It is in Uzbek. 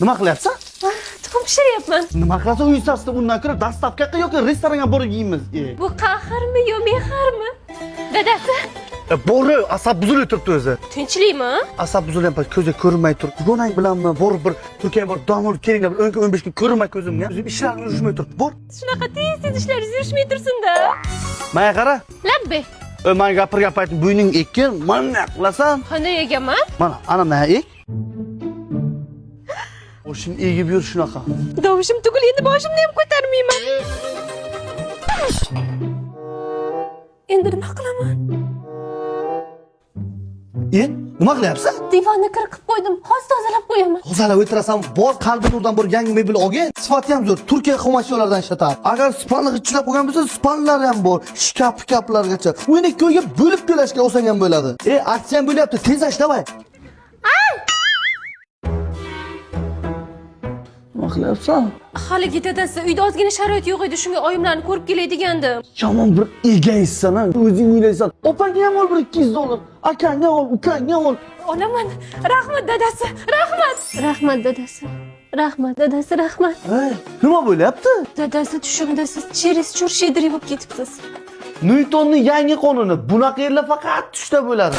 Nima qilyapsan? Tuxum pishiryapman. Nima qilasan uy sasida undan ko'ra доставка qil yoki restoranga borib yeymiz. Bu qahrmi yo mehrmi? Dadasi, Bo'ri asab buzilib turibdi o'zi. tinchlikmi? Asab buzilgan payt ko'zga ko'rinmay turibdi. Dugonang bilanmi borib bir Turkiyaga borib dam olib kelinglar, bir 10 kun 15 kun ko'rinmay ko'zimga. O'zim ishlarim yurishmay turibdi. Bor. Shunaqa tez tez ishlaringiz yurishmay tursin-da. Menga qara. Labbay. Man gapirgan paytim bo'yning ekkin, mana qilasan. Qanday egaman? Mana ana mana ek. Boshing egib yur shunaqa. Dovushim tugul, endi boshimni ham ko'tarmayman. Endi nima qilaman? Nima qilyapsan? Divanni kir qilib qo'ydim. Hozir tozalab qo'yaman. Tozalab o'tirasan, bor Qalbinurdan bor yangi mebel olgin. Sifati ham zo'r. Turkiya xomashyolardan ishlatadi. Agar spanli g'ichillab qo'ygan bo'lsa, spanlar ham bor. Shkaf pikaplargacha. Uni ikkoviga bo'lib to'lashga olsang ham bo'ladi. Aksiya ham bo'lyapti. Tez давай. Nima qilyapsan? Haligi dadasi, uyda ozgina sharoit yo'q edi, shunga oyimlarni ko'rib kelay degandim. Yomon bir egoistsan ha. O'zing o'ylaysan. Opangga ham ol bir 200 dollar. Akangga ol, ukangga ol. Olaman. Rahmat dadasi, rahmat. Rahmat dadasi. Rahmat dadasi, rahmat. Ey, nima bo'lyapti? Dadasi, tushimda siz чересчур щедрый bo'lib ketibsiz. Nyutonni yangi qonuni. Bunaqa yerlar faqat tushda bo'ladi.